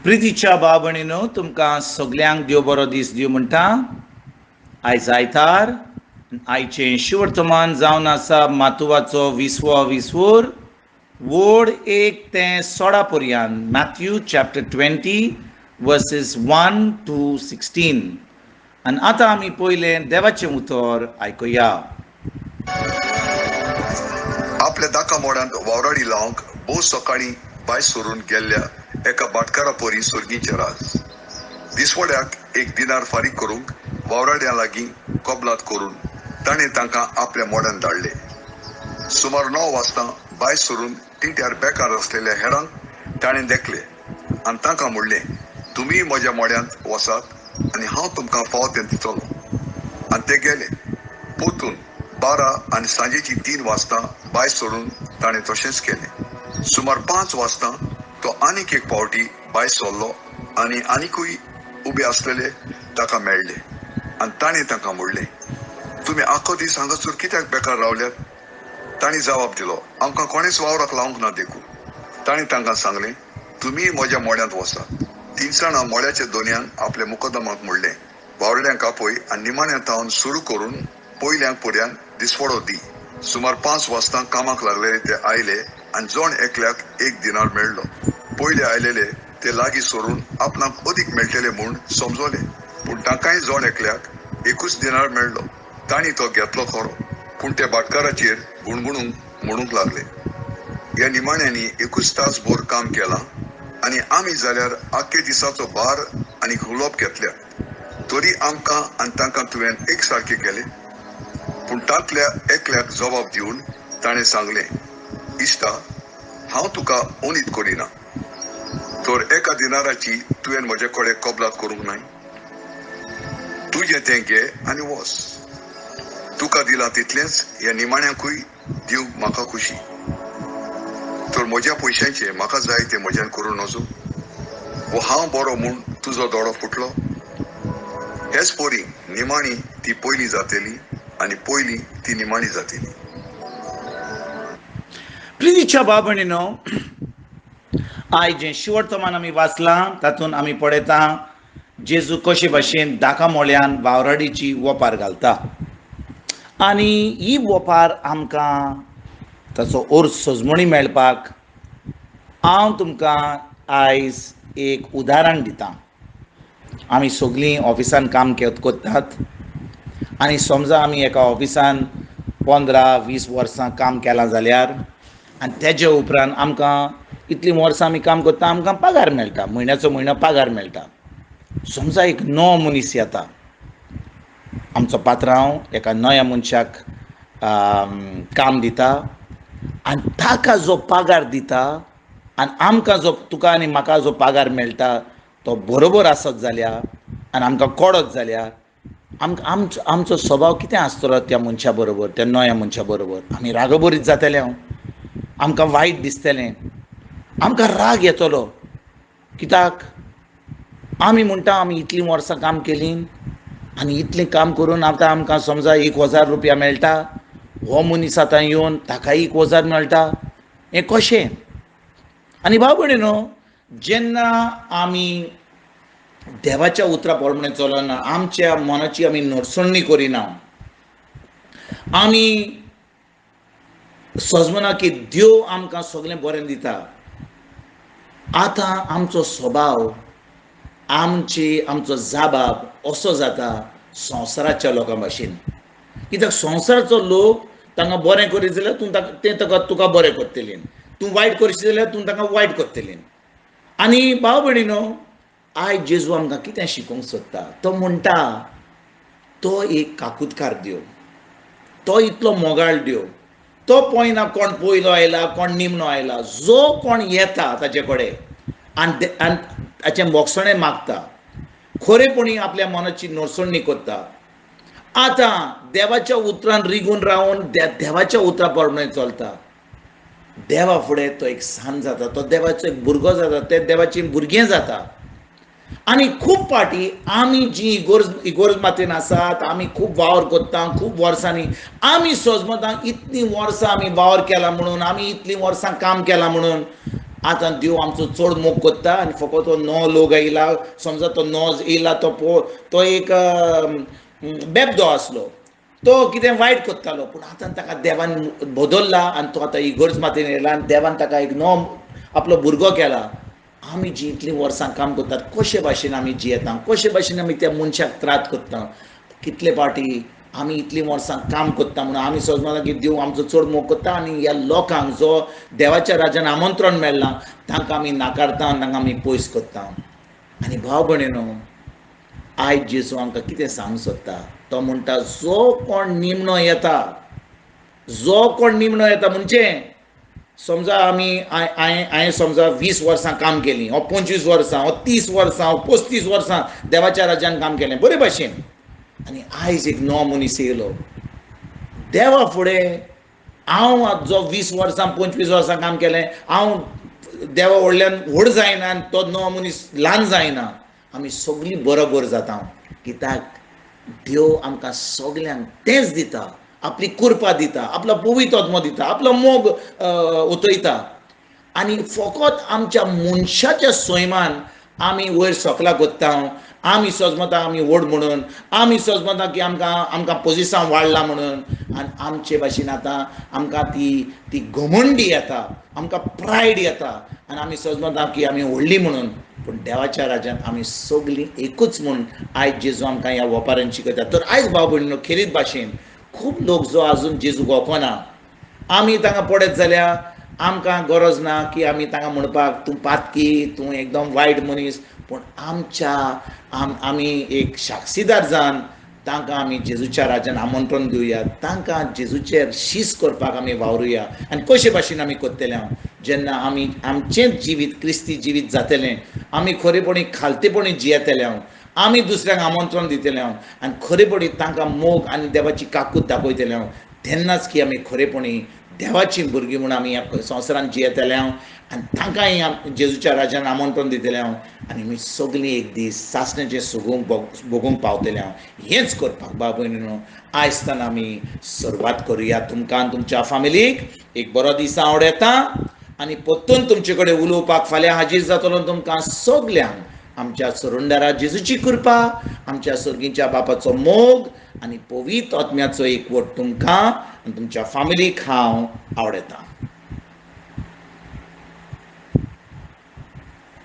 प्रितीच्या भाव भयणीनो, तुमकां सगल्यांक देव बरो दीस दिवं म्हणटा. आयज आयतार, आयचें शिवर्तमान जावन आसा मातुवाचो विसवो विसवूर वोड 1 ते 16 पर्यंत, मॅथ्यू चॅप्टर 20 वर्सीस 1 टू 16. आनी आतां आमी पयलें देवाचें उतर आयकुया. आपल्या दाका मोडांत वावराडी लावंक भोव सकाळीं भायर सरून गेल्ल्या एका भाटकारा परी सर्गीचें राज. दिसवड्याक एक दिनार फारीक करूंक वावराड्यां लागीं कबलात करून ताणें तांकां आपल्या मोड्यान धाडले. सुमार 9 वाजता भायर सरून तिंट्यार बेकार आसलेल्या हेरांक ताणें देखले आनी तांकां म्हणलें, तुमी म्हज्या मोड्यांत वचात आनी हांव तुमकां फावो तें दितलो. आनी ते गेले. परतून 12 आनी सांजेची 3 वाजता भायर सरून ताणें तशेंच केलें. सुमार 5 वाजता तो आनीक एक पावटी भायर सरलो आनी आनिकूय उबे आसलेले ताका मेळ्ळे आनी ताणें तांकां म्हणलें, तुमी आख्खो दीस हांगासर कित्याक बेकार रावल्यात? तांणी जबाब दिलो, आमकां कोणेच वावराक लावंक ना देखून. ताणें तांकां सांगलें, तुमी म्हज्या मोड्यांत वचात. तिनसाणां मोड्याच्या दोनयान आपल्या मुकदमाक म्हणलें, वावरड्यांक आपय आनी निमाण्या थावन सुरू करून पयल्यांक पर्यंत दिसवडो दी. सुमार 5 वाजता कामाक लागलेले ते आयले आनी जण एकल्याक एक दिनार मेळ्ळो. पयले आयलेले ते लागीं सरून आपणाक अदीक मेळटले म्हूण समजले, पूण तांकांय जण एकल्याक एकूच दिनार मेळ्ळो. तांणी तो घेतलो खरो, पूण ते भाटकाराचेर गुणगुणूंक म्हणूंक लागले, ह्या निमाण्यांनी एकूच तास भर काम केलां आनी आमी जाल्यार आख्खे दिसाचो भार आनी हुलोप घेतल्या, तरी आमकां आनी तांकां तुवें एक सारकें केलें. पूण तांतल्या एकल्याक जबाब दिवन ताणें सांगलें, इश्टा, हांव तुका ओनीत करिना, तर एका दिनाराची तुवें म्हजे कडेन कबलात करूंक नाय? तुजें तें घे आनी वच. तुका दिलां तितलेंच ह्या निमाण्याकूय दिवंक म्हाका खुशी. तर म्हज्या पयशांचें म्हाका जाय तें म्हज्यान करूं नजो? वो हांव बरो म्हूण तुजो दोळो फुटलो? हेच परी निमाणी ती पयली जातली आनी पयली ती निमाणी जातली. प्रितीच्या भाव भयणीनो, आयज जें शिवर्तमान आमी वाचलां तातूंत आमी पळयता जेजू कशे भाशेन दाका मोळ्यान वावराडीची वोपार घालता आनी ही वोपार आमकां ताचो अर्थ सजमणी मेळपाक हांव तुमकां आयज एक उदाहरण दिता. आमी सगळीं ऑफिसान काम करतात आनी समजा आमी एका ऑफिसान 15-20 वर्सां काम केलां जाल्यार आनी तेजे उपरांत आमकां इतलीं वर्सां आमी काम करता, आमकां पगार मेळटा, म्हयन्याचो म्हयनो पगार मेळटा. समजा एक नवो मनीस येता, आमचो पात्रांव एका नव्या मनशाक काम दिता आनी ताका जो पगार दिता आनी आमकां जो तुका आनी म्हाका जो पगार मेळटा तो बरोबर आसत जाल्यार आनी आमकां कडत जाल्यार आमकां आमचो स्वभाव कितें आसतलो त्या मनशा बरोबर, त्या नव्या मनशा बरोबर? आमी रागोबरीत जातले, हांव आमकां वायट दिसतलें, आमकां राग येतलो. कित्याक आमी म्हणटा आमी इतलीं वर्सां काम केलीं आनी इतलें काम करून आतां आमकां समजा 1000 रुपया मेळटा, हो मनीस आतां येवन ताकाय 1000 मेळटा, हें कशें? आनी भाव भयणीनो, जेन्ना आमी देवाच्या उतरा प्रमाणे चलना, आमच्या मनाची आमी नडसणी करिना, आमी सजमना की देव आमकां सगळें बरें दिता, आतां आमचो स्वभाव, आमचो जाबाब असो जाता संवसाराच्या लोकां भाशेन. कित्याक संवसाराचो लोक तांकां बरें करीत जाल्यार तूं ते ताका तुका बरें करतली, तूं वायट करशी जाल्यार तूं तांकां वायट करतली. आनी भाव भयणीनो, आयज जेजू आमकां कितें शिकोवंक सोदता? तो म्हणटा तो एक काकुतकार देव, तो इतलो मोगाळ देव, तो पळयना कोण पयलो आयला कोण निमणो आयला, जो कोण येता ताचे कडेन आनी ताचें मोगसणें मागता, खरेपणी आपल्या मनाची नडसणी करता, आतां देवाच्या उतरान रिगून रावन देवाच्या उतरा प्रमाणे चलता, देवा फुडें तो एक सान जाता, तो देवाचो एक भुरगो जाता, ते देवाचें भुरगें जाता. आनी खूब फावटी आमी जी इगोर्ज मातयेन आसात, आमी खूब वावर करता, खूब वर्सांनी आमी सजमता इतलीं वर्सां आमी वावर केला म्हणून, आमी इतलीं वर्सां काम केलां म्हणून आतां देव आमचो चड मोग करता आनी फकत तो नो लोक येयला, समजा तो नो येयला तो तो एक बेबदो आसलो, तो कितें वायट करतालो, पूण आतां ताका देवान बदल्ला आनी तो आतां इगर्ज मातयेन येयला आनी देवान ताका एक नो आपलो भुरगो केला. आमी जीं इतलीं वर्सां काम करतात कशे भाशेन आमी जियेता, कशे भाशेन आमी त्या मनशाक त्रास करता. कितले फावटी आमी इतलीं वर्सां काम करता म्हणून आमी समजता की देव आमचो चड मोग करता आनी ह्या लोकांक जो देवाच्या राज्यान आमंत्रण मेळ्ळां तांकां आमी नाकारता आनी तांकां आमी पयस करता. आनी भाव भयणीनो, आयज जेजू आमकां कितें सांगूंक सोदता, तो म्हणटा जो कोण निमणो येता, जो कोण निमणो येता म्हणजे समजा आमी हांवें समजा 20 वर्सां काम केलीं, ओ 25 वर्सां, ओ 30 वर्सां, ओ 35 वर्सां देवाच्या राज्यान काम केलें बरे भाशेन, आनी आयज एक नवो मनीस येयलो देवा फुडें, हांव जो 20 वर्सां 25 वर्सां काम केलें हांव देवा व्हडल्यान व्हड जायना आनी तो नवो मनीस ल्हान जायना, आमी सगळीं बरोबर जाता. कित्याक देव आमकां सगल्यांक तेंच दिता, आपली कृपा दिता, आपलो पवित्र आत्मो दिता, आपलो मोग ओतयता. आनी फकत आमच्या मनशाच्या सैमान आमी वयर सकला कोत्ता, आमी सजमता आमी व्हड म्हणून, आमी सजमता की आमकां आमकां पोजिसांव वाडलां म्हणून, आनी आमचे भाशेन आतां आमकां ती ती घमंडी येता, आमकां प्रायड येता आनी आमी सजमता की आमी व्हडली म्हणून. पूण देवाच्या राज्यांत आमी सगळीं एकूच म्हूण आयज जेजू आमकां ह्या वेपारान शिकयता. तर आयज भाव भयणीनो, खेरीत भाशेन खूब लोक जो आजून जेजू वळखना, आमी तांकां पळयत जाल्यार आमकां गरज ना की आमी तांकां म्हणपाक तूं पातकी, तूं एकदम वायट मनीस, पूण आमच्या आमी एक साक्षीदार जावन तांकां आमी जेजूच्या राज्यान आमंत्रण दिवया, तांकां जेजूचेर शीस करपाक आमी वावरुया. आनी कशे भाशेन आमी करतले हांव, जेन्ना आमी आमचेंच जिवीत क्रिस्ती जिवीत जातलें, आमी खरेपणी खालतेपणी जियेतले हांव, आमी दुसऱ्यांक आमंत्रण दितले हांव आनी खरेपणी तांकां मोग आनी देवाची काकूत दाखयतले हांव, तेन्नाच की आमी खरेपणी देवाची भुरगीं म्हूण आमी ह्या संवसारांत जियेतले हांव आनी तांकांय जेजूच्या राज्यान आमंत्रण दितले हांव आनी आमी सगळीं एक दीस सासण्याचें सुगूंक भोगूंक पावतले हांव. हेंच करपाक भाव भयणीनो आयज आमी सुरवात करुया. तुमकां आनी तुमच्या फामिलीक एक बरो दीस आवडटा आनी परतून तुमचे कडेन उलोवपाक फाल्यां हाजीर जातलो. तुमकां सगल्यांक आमच्या सरुंडारा जेजूची कृपा, आमच्या सर्गीच्या बापाचो मोग आनी पवित्र आत्म्याचो एकवट तुमकां आनी तुमच्या फामिलीक हांव आवडटा.